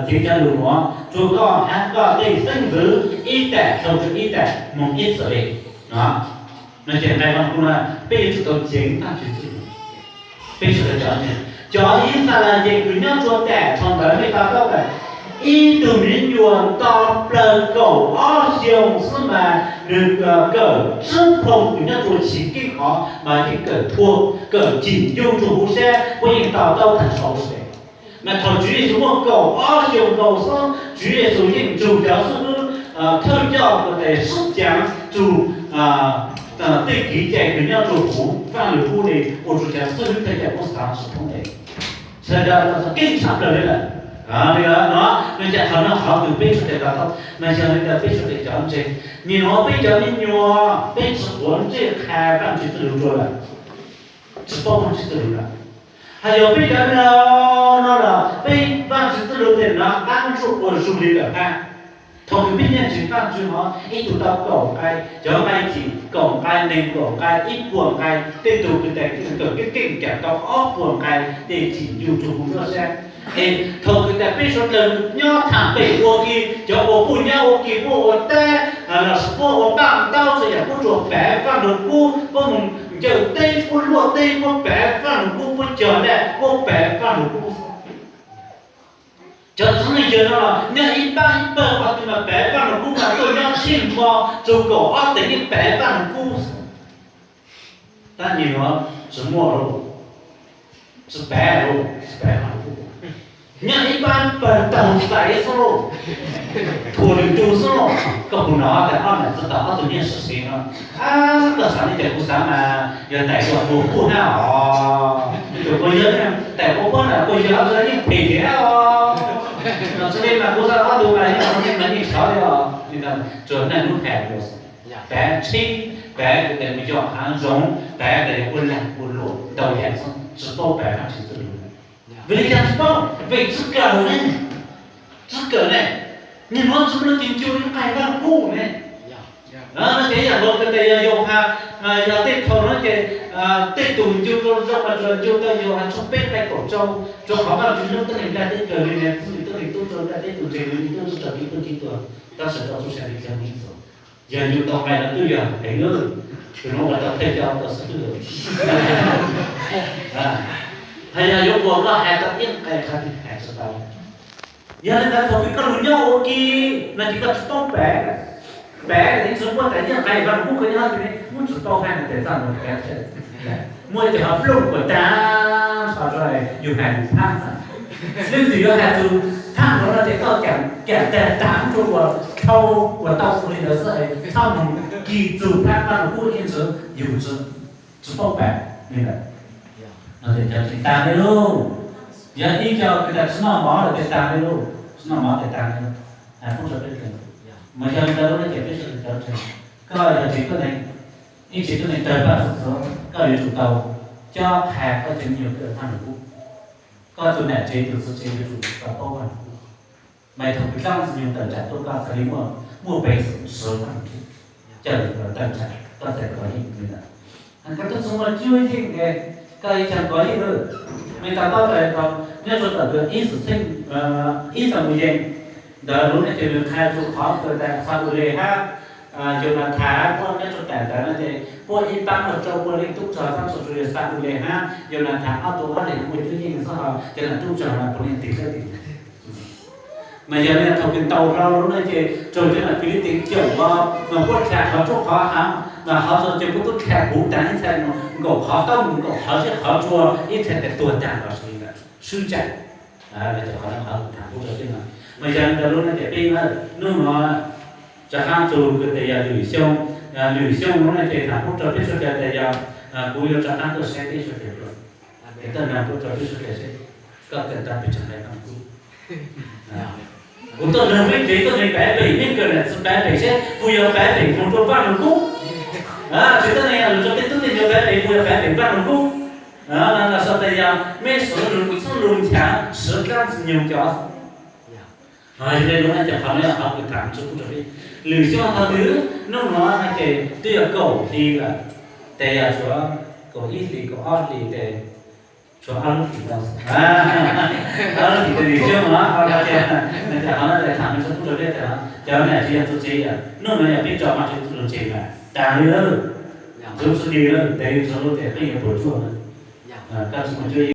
ceev cov lus nuav rua koj hab koj tej xeeb ntxwv ib taam dhau rua ib taam moog ib txwm le no. No ces nqai Vaaj Lug Kub na, peb yuav tsum tau ceev Vaajtswv txwj lug. Peb sawv daws cov, cov Yixalayees kws nyob rua taam thaum ntawd mej to taub tas, ib tug miv nyuas nto plawg kaum ob xyoo xwb mas nwg kawm tswb phoo kws nyob rua Chiv Keeb hov mas yeej kawm thuam, kawm tsim nyog rua huv sab, puab yeej to taub taag sau seb. Mas thaum Tswv Yexus muaj kaum ob xyoo nkaus xwb, Tswv Yexus yeej nrug cov xib hwb thawj coj ua tes sib caav rua tej kev cai kws nyob rua huv Vaaj Lug Kub le ua rua cov xib hwb thawj coj puab xaav tsi thoob le. Sawv daws keej tshaj plaws le lawm. No, no ces qhov no qhov kws peb sawv daws to taub, mas yog le ntawd peb sawv daws cov ntseeg, nim no peb cov me nyuam peb tsi quav ntsej qha Vaajtswv txwj lug rua lawm, tsi paub Vaajtswv txwj lug lawm. Has yog peb cov no, no los peb Vaajtswv txwj lug tej no qaab tsuj ua zug le lawm hab. Thaum kws peb nyiaj tsev Vaajtswv hov ib tug tau kaum nqai, cov nqai chim kaum nqai, neeg kaum nqai, ib puas nqai, tej tug kws tas kawm keej keej cas tau ob puas nqai tej tsim nyog rua huv sab. Es thaum kws tas peb suav dlawg nyob thaam pem ua ke, cov uas puj nyob ua ke puab ua tab, los sis puab ua paaj ntaub txhua yaam puab tsuas pav Vaaj Lug Kub, puab moog ncaws teb puab luaj teb puab pav Vaaj Lug Kub, puab cog laj puab pav Vaaj Lug Kub. Cov txheeb neeg yawg no los nyob ib paab ib pawg, qhov twg mas pav Vaaj Lug Kub mas tuaj nyob tsheej hmo txug kaum ob teev yeej pav Vaaj Lug Kub. Tab nim no tsi muaj lawm, tsi pav lawm, tsi pav Vaaj Lug Kub. Nyob ib paab pawg taug xaiv xwb lauj, thuam lwm tus xwb lauj. Koj puas nov tas ob nam txiv tau ob tug nyiaj sib sev no? Ab, koj xaav li cas kuv xaav mas yog tais ua puj hab os. Tais ua puj hab, tais ua puj na puj yog ob tug yeej phem thiab os. Tsi li mas kuv xaav ob tug mas yeej, yeej, yeej sov li os. Tsuas neeg lub has lus, pav tsheb, pav kws tas mus yog haav zoov, pav tas yog ua lag ua luam ntau yam xwb, tsi paub pav Vaajtswv txwj lug. Vim li cas tsi paub? Vim tsi kawm ne, tsi kawm ne. Nim no tsi muaj leej twg ncu nqai Vaaj Lug Kub ne. No ces yaam luag kws tas yog Yauhas, yog tej thaum no ces tej tug ncu zoo zoo mas tsuas ncu tau Yauhas tshooj peb nqai kaum rau, rua qhov Vaajtswv hlub tuab neeg nplaj teb kawg li, txwj li tuab neeg tub rua nplaj teb tug ntseeg li tub rua tij tug tuag, tab sis rau txhua sai li dlaag ib txhis. Yog ncu tau nqai no twb yog heev lawm, tug no ua tau thawj coj tau xib hwb lawm. Has yog yuav ua koj has tau ib nqai qhov twg has tsi tau. Yog li ntawd thaum kws koj lug nyob ua ke no ces koj tsi paub pav, pav ib txhis muab tas yeej nqai Vaaj Lug Kub koj nyob twg ne, muab tsi paub has tas txaj muag kav tsij. Muaj cov ho plooj kuas taag nrho rua yug has yug thaab xwb. Leej twg yuav has txug thaab no no ces koj kaam taag taag rua uas dhau uas tau ua li ntawd xwb, txhob moog kis txug thaab Vaaj Lug Kub ib txhis yug tsi, tsi paub pav li ntawd. No ces cov tseem taag le lauj. Yog ib co kws tas tsi noj mov lawm ces taag le lauj, tsi noj mov ces taag le lauj. Has pub rua peb, mas yog li ntawd lub no ces peb sawv daws cov ntseeg, koj yog tsev tuab neeg, ib tsev tuab neeg tawg paj txhua txhua, koj yuav tsum tau cob qha koj cov me nyuam kawm Vaaj Lug Kub. Koj tug nam tsev tug txiv tsev yuav tsum tau paub Vaaj Lug Kub. Mas thaum kws dlaab Ntxwg Nyoog tawm tsaam tuaj koj txhaj li muaj, muaj peev xwm siv Vaaj Lug Kub coj lug tawm tsaam koj txhaj kov yeej li ntawd. Koj tub txug muaj cuab yeej, koj ib txhis kov yeej lawm. Mej to taub tas nyob rua tawm kws ib Xamuyees ntawd lub no ces nwg qha txug qhov kws tas Xalules hab Yonathas puab nyob rua taam ntawd no ces puab ib paab muaj rau puas leej tub rog, tab sis tsuas yog Xalules hab Yonathas ob tug ob leeg muaj cuab yeej xwb, ho cov nam tub rog mas puav leej tig dlawb tig. Mas yog li thaum kws ntaus hlo lub no ces raug cov nam Filistee caum ko, mas puab dlha qhov tsuab qhov haav, mas qhov tsuab ces puab tub dlha puv taag ib txhais nkaum qhov taub nkaum qhov zeb qhov tsua ib txhais tes tuag taag los sis li ntawd swb tsaam. Qhov no qhov kws thaam pub rua peb no, mas yog li ntawd lub no ces peb hnub no rov qaab txug kws tas yog Lwm Xyooj, Lwm Xyooj lub no ces thaam pub rua peb suav dlawg tas yog, kuv yuav rov qaab tuaj saib peb suav dlawg dlua, es tuaj noog pub rua peb suav dlawg seb koj kawm tau pes tsawg nqai Vaaj Lug Kub. Kuv tuaj noog mej tsev tuab neeg pav pem, mej kawm nam txiv pav pem seb puas yog pav pem moog rua Vaaj Lug Kub. Tsev tuab neeg lug rua peb tub tej nyuas pav pem puas yog pav pem Vaaj Lug Kub. Los tas yog mej suav lug txwj lug nchaav siv dlaab Ntxwg Nyoog cov. Yog le nuav no ces qhov no yog qhov kws thaam tsi pub rua peb. Lwm Xyooj thaum twg, nub nuav no ces twb yog kaum hli lawm, tes yog tsuav kaum ib hlis kaum ob hlis tes Tshuav ob lub tim tau, ob lub tim tau dim siab mus no, qhov no ces, no ces qhov no ces tham nws txog tub rog liab tias no, cov no yog tsis yog txuj tsev, yog hnub no yog peb tso mas tsis txuj tsev mas tas li lawm, ntxuv txuj dig lawm, ntev txog lub tias peb yuav puas tsuaj na, koj tsis mus cuab yeej.